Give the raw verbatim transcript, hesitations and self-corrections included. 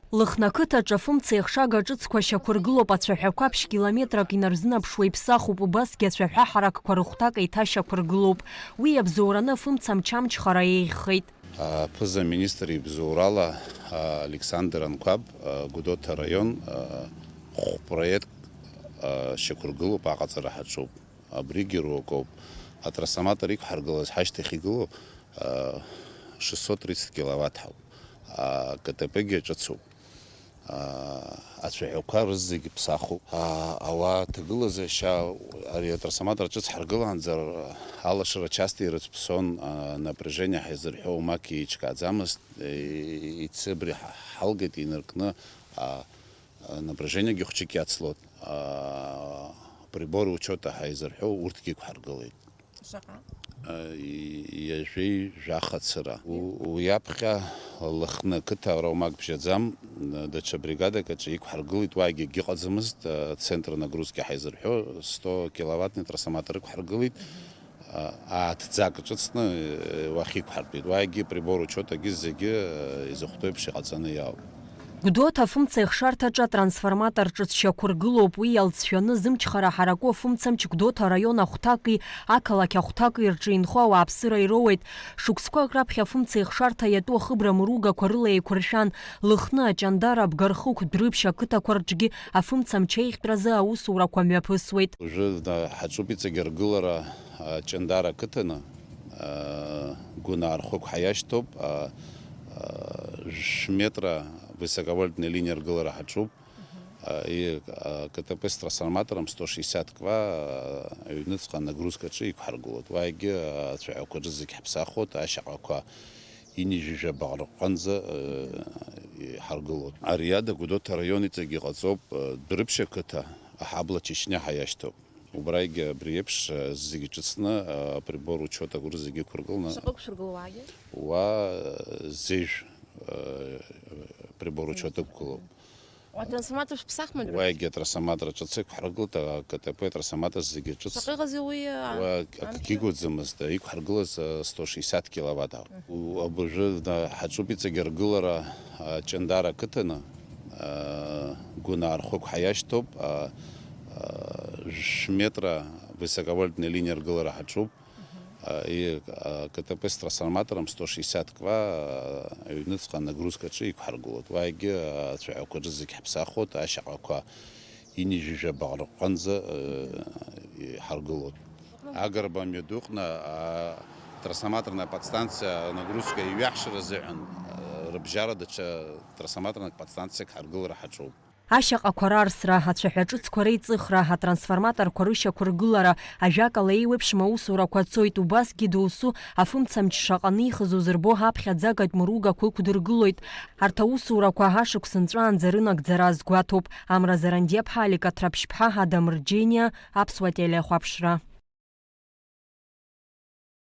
Лыхны ақыҭаҿы афымца еихшага ҿыцқәа шьақәыргылоуп, ацәаҳәақәа ԥшь километрак инарзынаԥшуа иԥсахуп, убасгьы ацәаҳәа ҳаракқәа рыхәҭак еиҭашьақәыргылоуп. Уи иабзоураны афымца амчамчхара еиӷьхеит. Аԥыза-министр ибзоурала, а, Александр Анқәаб, а, Гәдоуҭа араион, а, хә-проект, а, шьақәыргылоуп, аҟаҵара ҳаҿуп. Абригьы руакоуп. Атрансформатор иқәҳаргылаз ҳашьҭахь игылоу, а, шестьсот тридцать киловатт ҳауп. А, К Т П-гьы ҿыцуп. А, ацәаҳәақәа рызегь ԥсахуп. А, ауаа ҭагылазаашьа, ари атрансформатор ҿыц ҳаргылаанӡа алашара часто ирыцәԥсон, а, напряжение ҳаизырҳәо уамак еиҿкааӡамызт, и-, ицы абри ҳа-, ҳалгеит инаркны, а, а, напряжениегьы хәҷык иацлот, а, приборы учета ҳаизырҳәо урҭгьы иқәҳаргылеит. Шаҟа? Ҩажәеи жәаха цыра. У-, уи аԥхьа Лыхны ақыҭа ара уамак бжьаӡам, даҽа бригадак аҿы иқәҳаргылеит, уаагьы акгьы ыҟаӡамызт, центр нагрузки ҳаизырҳәо, сто киловаттный трансформатор ықәҳаргылеит, ааҭӡак ҿыцны, уахь иқәҳартәеит, уаагьы прибор учетагьы зегьы изыхәҭоу еиԥш иҟаҵаны иаауп. Гәдоуҭа афымца еихшарҭаҿы атрансформатор ҿыц шьақәыргылоуп, уи иалҵшәаны зымчхара ҳараку афымцамч Гәдоуҭа араион ахәҭаки ақалақь ахәҭаки рҿы инхо ауааԥсыра ироуеит. Шықәсқәак раԥхьа афымца еихшарҭа иатәу ахыбра мыругақәа рыла еиқәыршәан, Лыхны, Аҷандара, Абгархықә, Дәрыԥшь ақыҭақәа рҿгьы афымцамч еиӷьтәразы аусурақәа мҩаԥысуеит. Уажәы ҳаҿуп иҵегь аргылара, а, Ҷандара ақыҭаны, а, Гәынаа рхықә ҳаиашьҭоуп, а, а, жәшә метра высоковольтная линиа аргылара ҳаҿуп. А, и, а, К Т П с трансформатором сто шестьдесят ква, а, аҩныҵҟа нагрузкаҿы иқәҳаргылоит. Уаагьы, а, ацәаҳәақәа рызегь ҳаԥсахуеит, ашьаҟақәа ини жәаба рҟынӡа, э, иҳаргылоит. Ари ада Гәдоуҭа араион иҵегь иҟаҵоуп, э, Дәрыԥшь ақыҭа, аҳабла Чечниа ҳаиашьҭоуп. Убрагьы абри еиԥш, э, зегьы ҿыцны, э, априбор учета агәыр зегьы ықәыргыланы. Шаҟа ықәшәыргылоу уаагьы? Уа, э, зежә, э, прибор учета ықәгылоуп. Уа трансформатор шәыԥсахма, Дәрыԥшь? Уаагьы атрансформатор ҿыц ықәҳаргылт, а, К Т П трансформатор зегьы ҿыц. Шаҟа иҟази уи, а, уа амчра? Акгьы ыгәаӡамызт, а, иқәҳаргылаз, а, сто шестьдесят киловатт ауп. Мгм. У-, абыржәы, а, ҳаҿуп иҵегь аргылара, а, Ҷандара ақыҭаны, а, Гәынаа рхықә ҳаиашьҭоуп, а, а, жәшә метра высоковольтная линиа аргылара ҳаҿуп. А, и, а, К Т П с трансформатором сто шестьдесят ква, а, аҩныҵҟа нагрузкаҿы иқәҳаргылоит. Уаагьы, а, ацәаҳәақәа рызегь ҳаԥсахуеит, ашьаҟақәа ини жәаба рҟынӡа, э, иҳаргылоит. Агрба амҩадуҟны, а, трансформаторная подстанциа нагрузка иҩаҳшьыр азыҳәан, а, рыбжьара даҽа трансформаторная подстанциак ҳаргылара ҳаҿуп. Ашьаҟақәа рарсра, ацәаҳәа ҿыцқәа реиҵыхра, атрансформаторқәа рышьақәыргылара, ажәакала, еиуеиԥшым аусурақәа цоит, убасгьы доусу афымцамч шаҟа анихыз узырбо ҳаԥхьаӡагатә мыругақәа ықәдыргылоит. Арҭ аусурақәа ашықәс нҵәаанӡа рынагӡара азгәаҭоуп. Амра Зарандиаԥҳа, Алика Ҭраԥшьԥҳа, Адам Рџьениа, Аԥсуа телехәаԥшра.